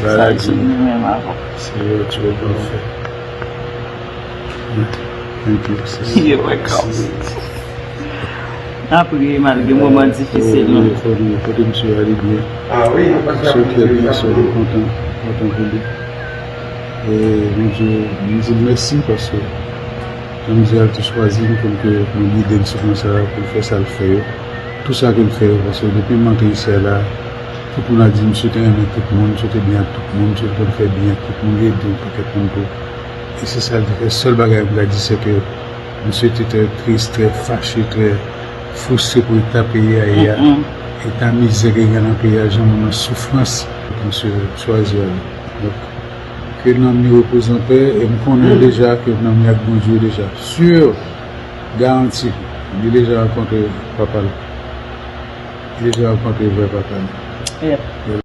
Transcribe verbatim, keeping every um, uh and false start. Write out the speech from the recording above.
Sa l sou li menm avan. Se yo ti yo bon fè. Thank you, sis. You're welcome. N ap ri malgre moman difisil nou. Kote misye a li byen. Misye trè byen, so nou kontan, kontan pou li. E Bondye, nou di l mèsi paske jan m di a, l te chwazi n pou l ke nou gide l sou pwen sa a, pou l fè sa l fè yo. Tou sa ke l fè yo, paske depi m antre isi a la, tout moun ap di misye te renmen tout moun, misye te byen ak tout moun, misye te konn fè byen ak tout moun, li ede yon pakèt moun tou. E se sa l te fè. Sèl bagay m ka di, se ke misye te trè tris, trè fache, trè fristre pou eta peyi a ye a. Eta mizè ke gen nan peyi a, jan moun nan soufrans. Misye chwazi ale. Donk, ke nanm li repoze an pè, e m konnen deja ke nanm li ak Bondye deja. Sur, garanti, li deja rankontre papa l. Li deja rankontre vrè papa l.